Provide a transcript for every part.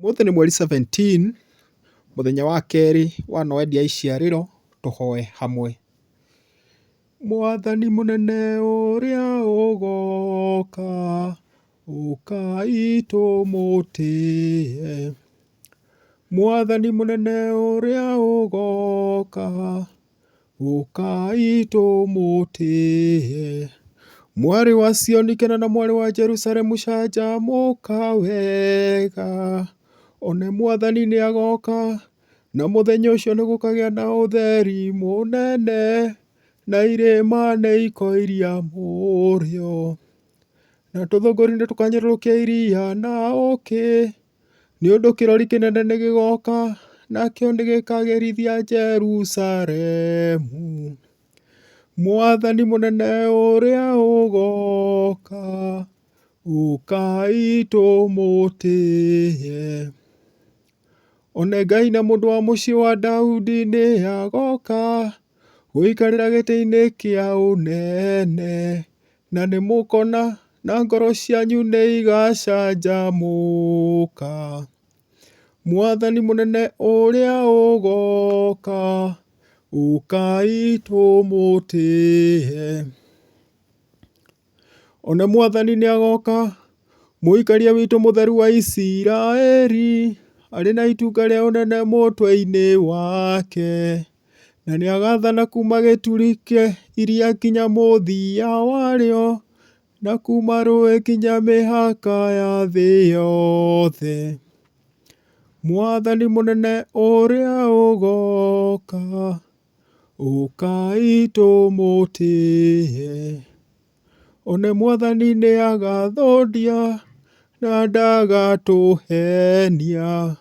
Ũmũthĩ nĩ mweri 17, mũthenya wa kerĩ wa noendi ya iciarĩro, tũhoe hamwe. Mwathani mũnene ũrĩa ũgoka, ũkai tũmũtĩe. Mwathani mũnene ũrĩa ũgoka, ũkai tũmũtĩe. Mwarĩ wa Sioni kena na mwarĩ wa Jerusalemu canjamũka wega. One mwathani nĩagoka, na mũthenya ũcio nĩgũkagĩa na ũtheri mũnene, na irĩma nĩikoiria mũrĩo. Na tũthũngũri nĩtũkanyũrũrũkia iria na ũũkĩ, nĩ ũndũ kĩrori kĩnene nĩgĩgoka, nakĩo nĩgĩkagĩrithia Jerusalemu. Mwathani mũnene ũrĩa ũgoka, ũkai tũmũtĩe. One Ngai na mũndũ wa mũciĩ wa Daudi nĩagoka, gũikarĩra gĩtĩ-inĩ kĩa ũnene, na nĩmũkona, na ngoro cianyu nĩigacanjamũka. Mwathani mũnene ũrĩa ũgoka, ũkai tũmũtĩe. One mwathani nĩagoka, mũikaria witũ mũtheru wa Isiraeli, arĩ na itunga rĩa ũnene mũtwe-inĩ wake, na nĩagathana kuuma gĩturi kĩa iria nginya mũthia warĩo, na kuuma rũũĩ nginya mĩhaka ya thĩ yothe. Mwathani mũnene ũrĩa ũgoka, ũkai tũmũtĩe. One mwathani nĩagathũndia, na ndagatũhenia.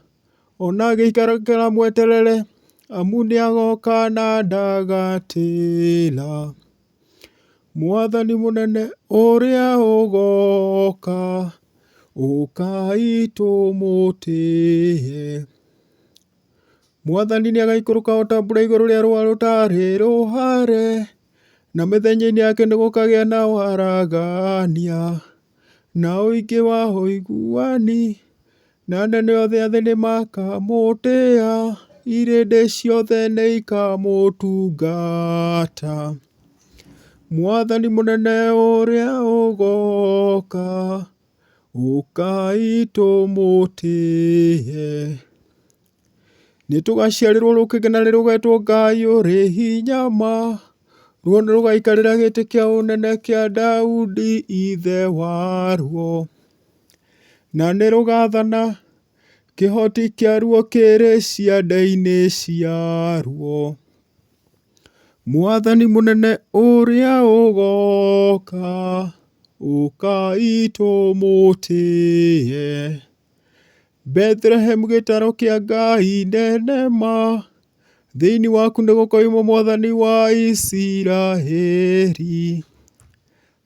Ona agĩikara mweterere, amu nĩagoka na ndagatĩra. Mwathani mũnene ũrĩa ũgoka, ũkai tũmũtĩe. Mwathani nĩagaikũrũka o ta mbura igũrũ rĩa rũa rũtarĩ rũhare, na mĩthenya-inĩ yake nĩgũkagĩa na waragania, na ũingĩ wa ũiguani, na anene othe a thĩ nĩmakamũtĩa, irĩndĩ ciothe nĩikamũtungata. Mwathani mũnene ũrĩa ũgoka, ũkai tũmũtĩe. Nĩtũgaciarĩrwo rũkenge na nĩrũgetwo Ngai ũrĩ hinya ma, ruo nĩrũgaikarĩra gĩtĩ kĩa ũnene kĩa Daudi ithe waruo, na nĩrũgathana, kĩhoti kĩaruo kĩrĩ ciande-inĩ ciaruo. Mwathani mũnene ũrĩa ũgoka, ũkai tũmũtĩe. Bethlehem gĩtaro kĩa Ngai nene ma, thĩinĩ waku nĩgũkoima mwathani wa Isiraeli.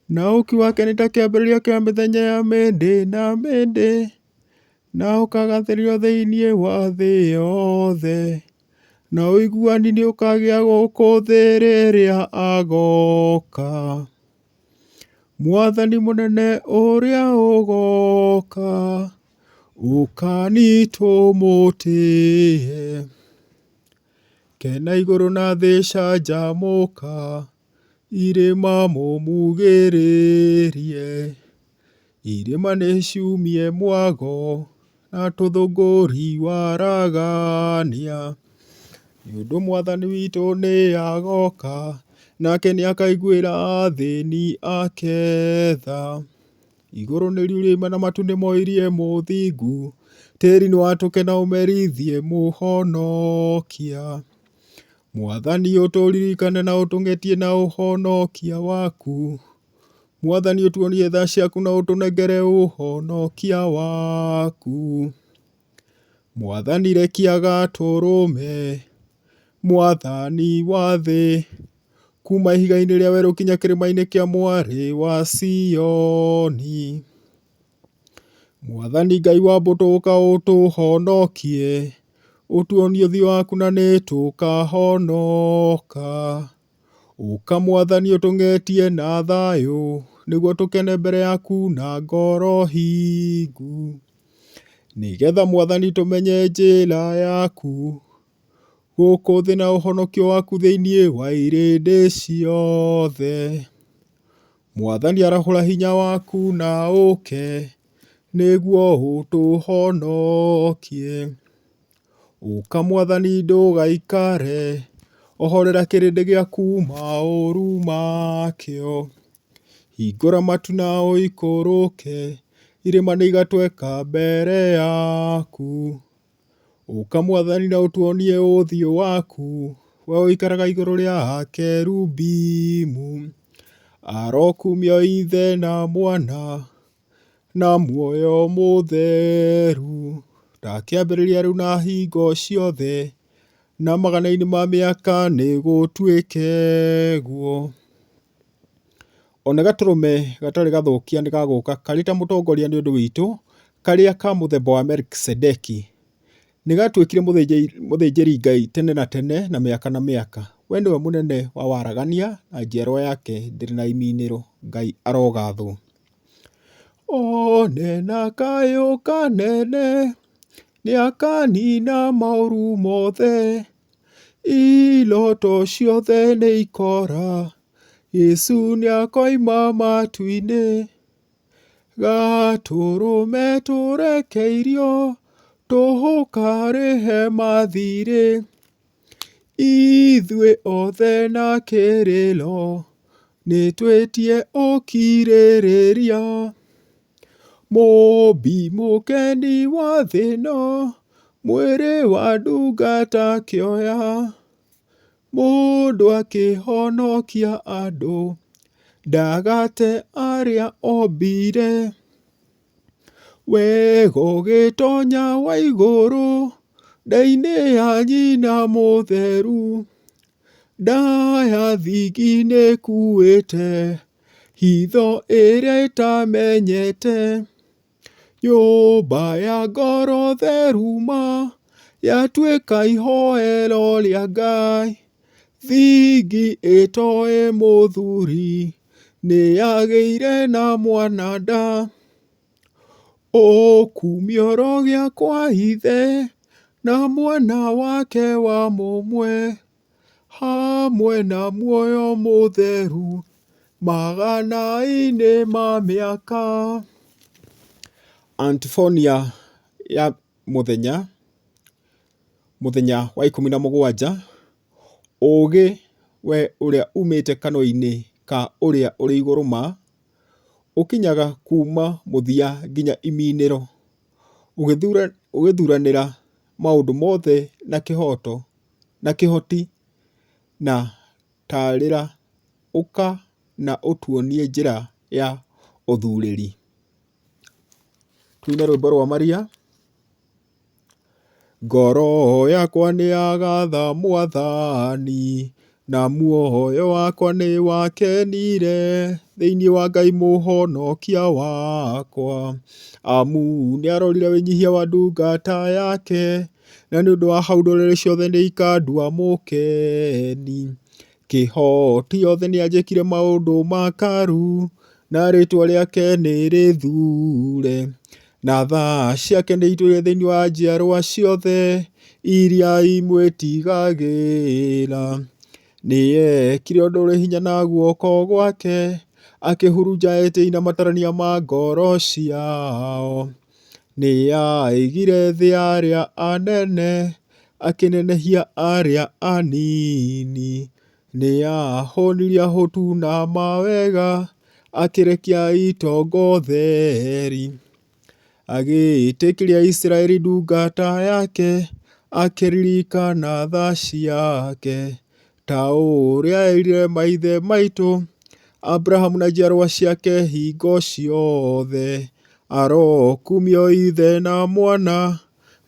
Na ũũki wake nĩ ta kĩambĩrĩria kĩa mĩthenya ya mĩndĩ na mĩndĩ, na ũkagathĩrĩrio thĩinĩ wa thĩ yothe, na ũiguani nĩũkagĩa gũkũ thĩ rĩrĩa agoka. Mwathani mũnene ũrĩa ũgoka, ũkani tũmũtĩe. Kena igũrũ na thĩ canjamũka, irĩma mũmugĩrĩrie. Irĩma nĩciumie mwago, na tũthũngũri waragania. Nĩ ũndũ mwathani witũ nĩagoka, nake nĩakaiguĩra athĩni ake tha. Igũrũ nĩriurĩime na matu nĩmoirie mũthingu, tĩri nĩwatũke na ũmerithie mũhonokia. Mwathani ũtũririkane na ũtũng'etie na ũhonokia waku. Mwathani ũtuonie tha ciaku na ũtũnengere ũhonokia waku. Mwathani rekia gatũrũme, Mwathani wa thĩ, kuma ihiga-inĩ rĩa werũ kinya kĩrĩma-inĩ kĩa mwarĩ wa Sioni. Mwathani Ngai wa mbũtũ ũka ũtũhonokie, ũtuonie ũthiũ waku na nĩtũkahonoka. Ũka Mwathani ũtũng'etie na thayũ, nĩguo tũkene mbere yaku na ngoro hingu. Nĩgetha Mwathani tũmenye njĩra yaku gũkũ thĩ na ũhonokio waku thĩinĩ wa irĩndĩ ciothe. Mwathani arahũra hinya waku na ũũke, nĩguo ũtũhonokie. Ũka Mwathani ndũgaikare, ohorera kĩrĩndĩ gĩaku maũru makĩo. Hingũra matu na ũikũrũke, irĩma nĩigatweka mbere yaku. Ũka Mwathani na ũtuonie ũthiũ waku, we ũikaraga igũrũ rĩa akerubimu. Arokumio Ithe na Mwana na Muoyo Mũtheru, ta kĩambĩrĩria rĩu na hingo ciothe, na magana-inĩ ma mĩaka nĩgũtuĩke guo. One gatũrũme gatarĩ gathũkia nĩ gagũka karĩ ta mũtongoria nĩ ũndũ witũ, karĩa ka mũthemba wa Melikisedeki. Nĩ gatuĩkire mũthĩnjĩri Ngai tene na tene na mĩaka na mĩaka. We nĩwe mũnene wa waragania na njiarwa yake ndĩrĩ na iminĩro. Ngai arogathwo. One na kayũ kanene, nĩakanina maũru mothe, iroto ciothe nĩikora. Yesu nĩakoima matu-inĩ, gatũrũme tũrekeirio, tũkarĩhe mathirĩ. Ithuĩ othe na kĩrĩro, nĩtwĩtie ũkirĩrĩria. Mũmbi mũkeni wa thĩ ĩno, mwĩrĩ wa ndungata akĩoya. Mũndũ akĩhonokia andũ, ndagate arĩa ombire. Wega ũgĩtonya wa igũrũ, nda-inĩ ya nyina mũtheru. Nda ya thingi nĩkuĩte, hitho ĩrĩa ĩtamenyete. Nyũmba ya ngoro theru ma, yatuĩka ihoero rĩa Ngai. Thingi ĩtoĩ mũthuri, nĩyagĩire na mwana nda. Ũkumio ũrogĩa kwa Ithe, na mwana wake wa mũmwe. Hamwe na muoyo mũtheru magana-inĩ ma mĩaka. Antifonia ya mũthenya, mũthenya wa 17, ũũgĩ we ũrĩa umĩte kanua-inĩ ka ũrĩa ũrĩ igũrũ ma, ũkinyaga kuuma mũthia nginya iminĩro, ũgĩthuranĩra maũndũ mothe na kĩhooto. Na kĩhoti na taarĩra, ũka na ũtuonie njĩra ya ũthurĩri. Tũine rwĩmbo rwa Maria. Ngoro yakwa nĩ yagatha Mwathani, na muoyo wakwa nĩ wakenire thĩinĩ wa Ngai mũhonokia wakwa. Amu nĩarorire wĩnyihia wa ndungata yake. Na nĩ ũndũ wa hau ndũrĩrĩ ciothe nĩ ikandua mũkeni. Kĩhoti othe nĩ anjĩkire maũndũ makaru, na rĩtwa rĩake nĩ rĩthure. Na tha ciake nĩ itũire thĩinĩ wa njiarwa ciothe iria imwĩtigagĩra. Nĩekire ũndũ ũrĩ hinya na guoko gwake, akĩhurunja etĩi na matarania ma ngoro ciao. Nĩaaigire thĩ arĩa anene, akĩnenehia arĩa anini. Nĩaahũnirie ahũtu na mawega, akĩrekia itongo theri. Agĩĩtĩkĩria Isiraeli ndungata yake, akĩririkana tha ciake, ta ũrĩa eerire maithe maitũ, Abrahamu na njiarũa ciake hingo ciothe. Arokumio Ithe na Mwana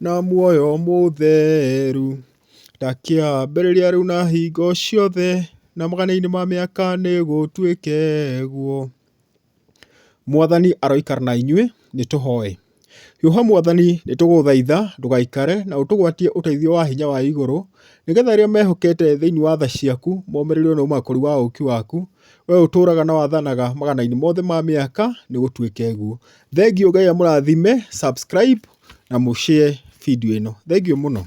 na Muoyo Mũtheru, ta kĩambĩrĩria rĩu na hingo ciothe, na magana-inĩ ma mĩaka nĩgũtuĩke guo. Mwathani aroikara na inyuĩ, nĩ tũhoe. Hiũha Mwathani nĩ tũgũthaitha ndũgaikare na ũtũgwatie ũteithio wa hinya wa igũrũ, nĩgetha arĩa mehokete thĩinĩ wa tha ciaku momĩrĩrio nĩ ũmakũri wa ũũki waku, we ũtũũraga na wathanaga magana-inĩ mothe ma mĩaka, nĩ gũtuĩke guo. Thengiũ Ngai amũrathime, subscribe na na mũshare video ĩno. Thengiũ mũno.